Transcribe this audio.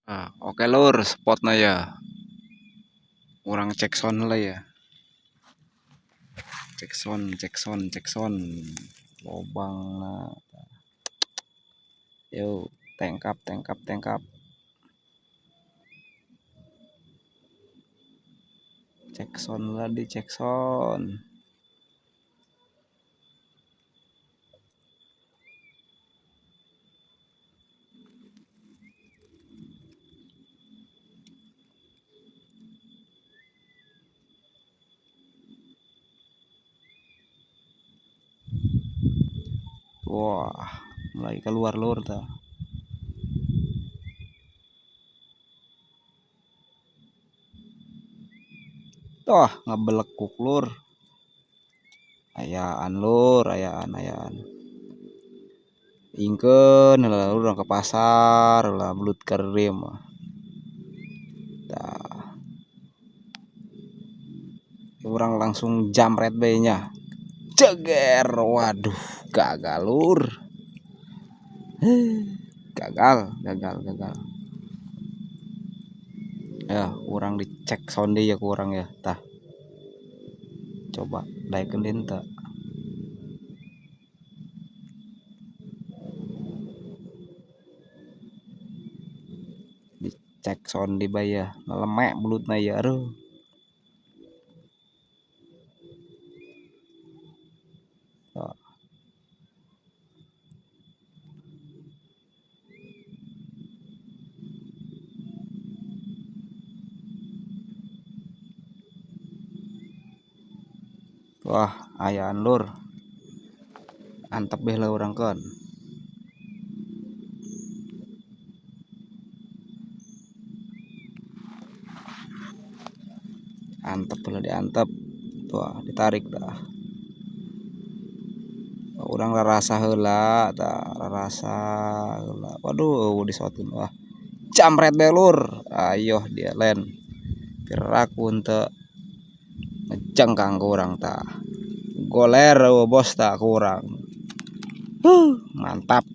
Ah, oke lur, spotnya ya. Kurang cek sound lah ya. Cek sound, cek sound, cek sound. Lobang nah. Yo, tengkap, tengkap, tengkap. Cek sound lah di cek sound. Wah, mulai keluar lur ta. Toh, ngebelekuk lur. Ayaan lur, ayaan, ayaan. Ingkeun lah urang ke pasar lah belut kerim. Tah. Urang langsung jamret bae nya. Ceger, waduh, gagal lur. Gagal, gagal, gagal. Ya, urang dicek sonde ya kurang ya. Tah. Coba daekeun deui teu. Dicek sonde bae ya, lemek belutna ya, aduh. Wah, ayaan lur. Antep beh lah urang kan. Antep lah diantep. Tuh, ditarik dah. Urang rarasa heula, tah rarasa heula. Waduh, disotin wah. Jamret beh lur. Ayo dia len. Piraku henteu ngejengkang ke urang tah. Goler eueuh bos tah ku urang. Mantap.